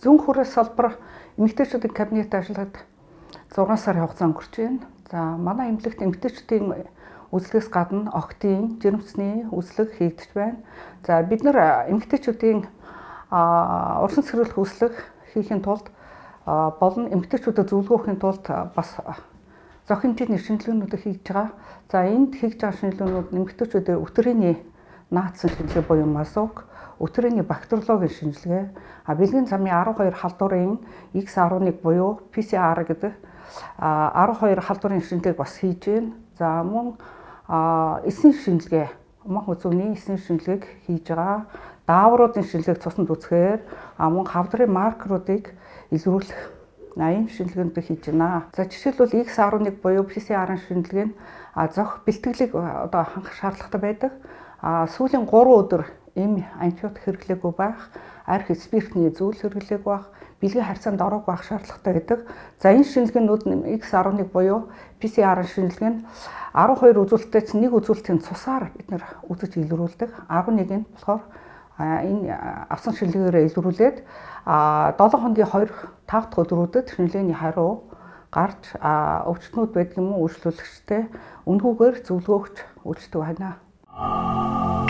Зүүн хүрээ салбар эмэгтэйчүүдийн кабинет ажиллахад 6 сарын хугацаа өнгөрч байна. За манай эмнэлэгт эмэгтэйчүүдийн үзлэгээс гадна огтын, жирэмсний үзлэг хийгдэж байна. За бид нар эмэгтэйчүүдийн урсан сэргийлэх үзлэг хийхин тулд болон эмэгтэйчүүдэд зөвлөгөө өгөхийн тулд бас зох хэмжээний шинжилгээнүүдийг хийж байгаа. За энд хийж байгаа шинжилгээнүүд эмэгтэйчүүдийн өтрийн наадсан шинжилгээ буюу мазук, өтрийн бактериологийн шинжилгээ, бэлгийн замын 12 халдварын X11 буюу PCR гэдэг 12 халдварын шинжилгээг бас хийж байна. За мөн эсийн шинжилгээ, мах үзүүний эсийн шинжилгээг хийж байгаа. Даавруудын шинжилгээг цуснд үзэхээр мөн хавдрын маркеруудыг илрүүлэх ийм шинжилгээнүүдийг хийж байна. За жишээлбэл X11 буюу PCR-ын шинжилгээ нь зох бэлтгэлийг одоо хангах шаардлагатай байдаг. Сүүлийн 3 өдөр эм антибиотик хэрэглээгүй байх, арх спиртний зүйл хэрэглээгүй байх, бэлгийн харьцаанд ороогүй байх шаардлагатай байдаг. За энэ шинжилгээнүүд нь X11 буюу PCR-ын шинжилгээ нь 12 үзүүлэлтээс нэг үзүүлэлтийн цусаар бид нэр үзэж илрүүлдэг. 11 нь болохоор энэ авсан шинжилгээгээрээ илрүүлээд 7 хоногийн 2 5 дахь өдрүүдэд шинжилгээний хариу гарч өвчтнүүд байдаг юм уу үйлчлүүлэгчтэй үнэгүйгээр зөвлөгөө өгч үйлчдэг байна.